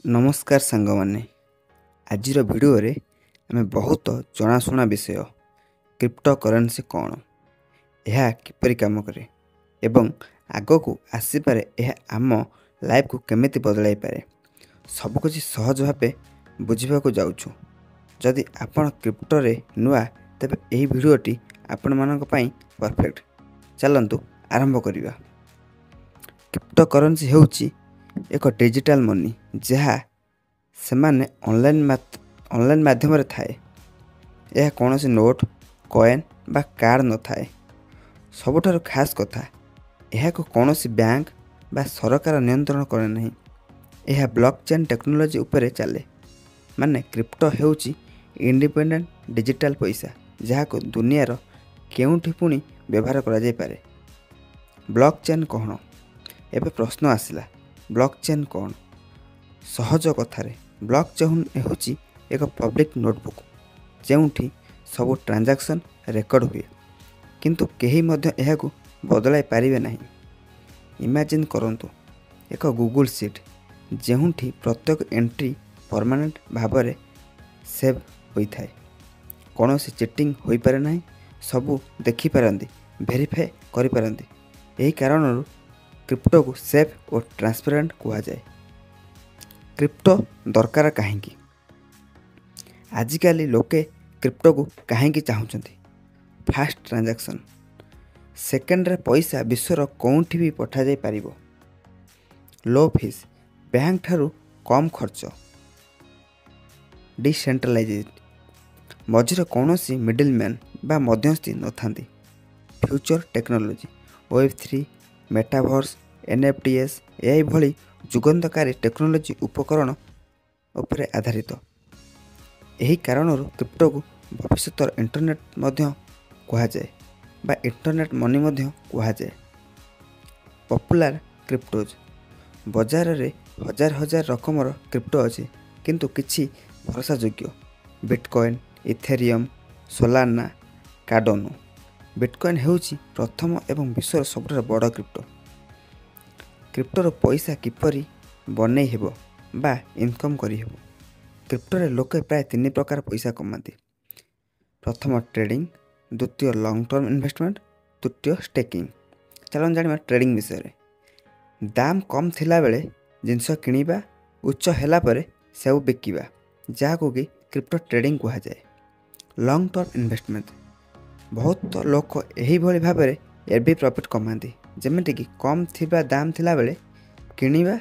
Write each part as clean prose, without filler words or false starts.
ନମସ୍କାର ସାଙ୍ଗମାନେ, ଆଜିର ଭିଡ଼ିଓରେ ଆମେ ବହୁତ ଜଣାଶୁଣା ବିଷୟ କ୍ରିପ୍ଟୋ କରେନ୍ସି କ'ଣ, ଏହା କିପରି କାମ କରେ ଏବଂ ଆଗକୁ ଆସିପାରେ ଏହା ଆମ ଲାଇଫକୁ କେମିତି ବଦଳାଇପାରେ, ସବୁକିଛି ସହଜ ଭାବେ ବୁଝିବାକୁ ଯାଉଛୁ। ଯଦି ଆପଣ କ୍ରିପ୍ଟୋରେ ନୂଆ, ତେବେ ଏହି ଭିଡ଼ିଓଟି ଆପଣମାନଙ୍କ ପାଇଁ ପରଫେକ୍ଟ। ଚାଲନ୍ତୁ ଆରମ୍ଭ କରିବା। କ୍ରିପ୍ଟୋ କରେନ୍ସି ହେଉଛି ଏକ ଡିଜିଟାଲ ମନି, ଯାହା ସେମାନେ ଅନଲାଇନ୍ ମାଧ୍ୟମରେ ଥାଏ। ଏହା କୌଣସି ନୋଟ୍, କଏନ୍ ବା କାର୍ଡ଼ ନଥାଏ। ସବୁଠାରୁ ଖାସ୍ କଥା, ଏହାକୁ କୌଣସି ବ୍ୟାଙ୍କ ବା ସରକାର ନିୟନ୍ତ୍ରଣ କରେ ନାହିଁ। ଏହା ବ୍ଲକ୍ ଚେନ୍ ଟେକ୍ନୋଲୋଜି ଉପରେ ଚାଲେ। ମାନେ କ୍ରିପ୍ଟୋ ହେଉଛି ଇଣ୍ଡିପେଣ୍ଡେଣ୍ଟ ଡିଜିଟାଲ ପଇସା, ଯାହାକୁ ଦୁନିଆର କେଉଁଠି ପୁଣି ବ୍ୟବହାର କରାଯାଇପାରେ। ବ୍ଲକ୍ ଚେନ୍ କ'ଣ? ଏବେ ପ୍ରଶ୍ନ ଆସିଲା, ବ୍ଲକ୍ ଚେନ୍ କ'ଣ? ସହଜ କଥାରେ, ବ୍ଲକ୍ ଚେନ୍ ହେଉଛି ଏକ ପବ୍ଲିକ୍ ନୋଟବୁକ୍, ଯେଉଁଠି ସବୁ ଟ୍ରାଞ୍ଜାକ୍ସନ୍ ରେକର୍ଡ଼ ହୁଏ, କିନ୍ତୁ କେହି ମଧ୍ୟ ଏହାକୁ ବଦଳାଇ ପାରିବେ ନାହିଁ। ଇମାଜିନ୍ କରନ୍ତୁ ଏକ ଗୁଗୁଲ୍ ସିଟ୍, ଯେଉଁଠି ପ୍ରତ୍ୟେକ ଏଣ୍ଟ୍ରି ପରମାନେଣ୍ଟ ଭାବରେ ସେଭ୍ ହୋଇଥାଏ। କୌଣସି ଚିଟିଂ ହୋଇପାରେ ନାହିଁ। ସବୁ ଦେଖିପାରନ୍ତି, ଭେରିଫାଏ କରିପାରନ୍ତି। ଏହି କାରଣରୁ କ୍ରିପ୍ଟୋକୁ ସେଫ୍ ଓ ଟ୍ରାନ୍ସପେରେଣ୍ଟ କୁହାଯାଏ। କ୍ରିପ୍ଟୋ ଦରକାର କାହିଁକି? ଆଜିକାଲି ଲୋକେ କ୍ରିପ୍ଟୋକୁ କାହିଁକି ଚାହୁଁଛନ୍ତି? ଫାଷ୍ଟ ଟ୍ରାଞ୍ଜାକ୍ସନ୍, ସେକେଣ୍ଡରେ ପଇସା ବିଶ୍ୱର କେଉଁଠି ବି ପଠାଯାଇପାରିବ। ଲୋ ଫିସ୍, ବ୍ୟାଙ୍କ ଠାରୁ କମ୍ ଖର୍ଚ୍ଚ। ଡିସେଣ୍ଟ୍ରାଲାଇଜ୍, ମଝିରେ କୌଣସି ମିଡିଲମ୍ୟାନ୍ ବା ମଧ୍ୟସ୍ଥି ନଥାନ୍ତି। Future technology, Web3, metaverse, NFTs, AI ଭଳି ଯୁଗାନ୍ତକାରୀ ଟେକ୍ନୋଲୋଜି ଉପକରଣ ଉପରେ ଆଧାରିତ। ଏହି କାରଣରୁ କ୍ରିପ୍ଟୋକୁ ଭବିଷ୍ୟତର ଇଣ୍ଟରନେଟ୍ ମଧ୍ୟ କୁହାଯାଏ ବା ଇଣ୍ଟରନେଟ୍ ମନି ମଧ୍ୟ କୁହାଯାଏ। ପପୁଲାର କ୍ରିପ୍ଟୋଜ୍। ବଜାରରେ ହଜାର ହଜାର ରକମର କ୍ରିପ୍ଟୋ ଅଛି, କିନ୍ତୁ କିଛି ଭରସାଯୋଗ୍ୟ: ବିଟକଏନ୍, ଇଥେରିୟମ୍, ସୋଲାନା, କାର୍ଡାନୋ। ବିଟକଏନ୍ ହେଉଛି ପ୍ରଥମ ଏବଂ ବିଶ୍ୱର ସବୁଠାରୁ ବଡ଼ କ୍ରିପ୍ଟୋ। କ୍ରିପ୍ଟୋର ପଇସା କିପରି ବନେଇ ହେବ ବା ଇନକମ୍ କରିହେବ? କ୍ରିପ୍ଟୋରେ ଲୋକେ ପ୍ରାୟ ତିନି ପ୍ରକାର ପଇସା କମାନ୍ତି। ପ୍ରଥମ ଟ୍ରେଡ଼ିଂ, ଦ୍ୱିତୀୟ ଲଙ୍ଗ୍ ଟର୍ମ ଇନଭେଷ୍ଟମେଣ୍ଟ, ତୃତୀୟ ଷ୍ଟେକିଂ। ଚାଲନ୍ତୁ ଜାଣିବା ଟ୍ରେଡ଼ିଂ ବିଷୟରେ। ଦାମ କମ୍ ଥିଲାବେଳେ ଜିନିଷ କିଣିବା, ଉଚ୍ଚ ହେଲା ପରେ ସବୁ ବିକିବା, ଯାହାକୁ କି କ୍ରିପ୍ଟୋ ଟ୍ରେଡ଼ିଂ କୁହାଯାଏ। ଲଙ୍ଗ୍ ଟର୍ମ ଇନଭେଷ୍ଟମେଣ୍ଟ, ବହୁତ ଲୋକ ଏହିଭଳି ଭାବରେ ହେଭି ପ୍ରଫିଟ୍ କମାନ୍ତି। ଯେମିତିକି କମ୍ ଥିବା ଦାମ ଥିଲାବେଳେ କିଣିବା,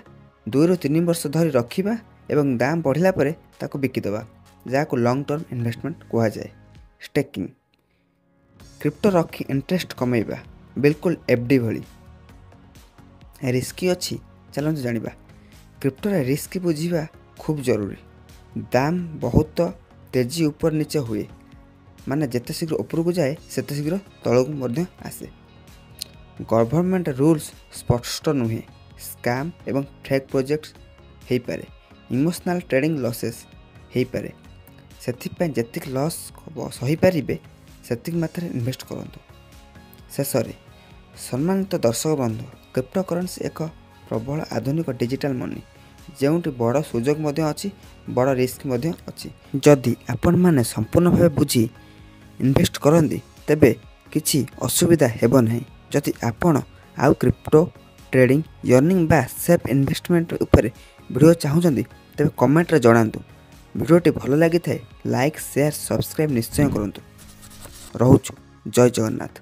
2ରୁ 3 ବର୍ଷ ଧରି ରଖିବା ଏବଂ ଦାମ ବଢ଼ିଲା ପରେ ତାକୁ ବିକିଦେବା, ଯାହାକୁ ଲଙ୍ଗ୍ ଟର୍ମ ଇନଭେଷ୍ଟମେଣ୍ଟ କୁହାଯାଏ। ଷ୍ଟେକିଂ, କ୍ରିପ୍ଟୋ ରଖି ଇଣ୍ଟରେଷ୍ଟ କମେଇବା, ବିଲକୁଲ ଏଫ୍ ଡି ଭଳି। ରିସ୍କ ଅଛି? ଚାଲନ୍ତୁ ଜାଣିବା। କ୍ରିପ୍ଟୋରେ ରିସ୍କ ବୁଝିବା ଖୁବ୍ ଜରୁରୀ। ଦାମ ବହୁତ ତେଜି ଉପର ନିଚେ ହୁଏ, ମାନେ ଯେତେ ଶୀଘ୍ର ଉପରକୁ ଯାଏ, ସେତେ ଶୀଘ୍ର ତଳକୁ ମଧ୍ୟ ଆସେ। ଗଭର୍ଣ୍ଣମେଣ୍ଟ ରୁଲ୍ସ ସ୍ପଷ୍ଟ ନୁହେଁ। ସ୍କାମ୍ ଏବଂ ଫେକ୍ ପ୍ରୋଜେକ୍ଟ ହେଇପାରେ। ଇମୋସନାଲ୍ ଟ୍ରେଡ଼ିଂ ଲସେସ୍ ହେଇପାରେ। ସେଥିପାଇଁ ଯେତିକି ଲସ୍ ସହିପାରିବେ, ସେତିକି ମାତ୍ରାରେ ଇନଭେଷ୍ଟ କରନ୍ତୁ। ଶେଷରେ ସମ୍ମାନିତ ଦର୍ଶକ ବନ୍ଧୁ, କ୍ରିପ୍ଟୋ କରେନ୍ସି ଏକ ପ୍ରବଳ ଆଧୁନିକ ଡିଜିଟାଲ ମନି, ଯେଉଁଠି ବଡ଼ ସୁଯୋଗ ମଧ୍ୟ ଅଛି, ବଡ଼ ରିସ୍କ ମଧ୍ୟ ଅଛି। ଯଦି ଆପଣମାନେ ସମ୍ପୂର୍ଣ୍ଣ ଭାବେ ବୁଝି ଇନଭେଷ୍ଟ କରନ୍ତି, ତେବେ କିଛି ଅସୁବିଧା ହେବ ନାହିଁ। ଯଦି ଆପଣ ଆଉ କ୍ରିପ୍ଟୋ ଟ୍ରେଡ଼ିଂ, ଅର୍ନିଂ ବା ସେଫ୍ ଇନଭେଷ୍ଟମେଣ୍ଟ ଉପରେ ଭିଡ଼ିଓ ଚାହୁଁଛନ୍ତି, ତେବେ କମେଣ୍ଟରେ ଜଣାନ୍ତୁ। ଭିଡ଼ିଓଟି ଭଲ ଲାଗିଥାଏ, ଲାଇକ୍, ସେୟାର, ସବସ୍କ୍ରାଇବ୍ ନିଶ୍ଚୟ କରନ୍ତୁ। ରହୁଛୁ, ଜୟ ଜଗନ୍ନାଥ।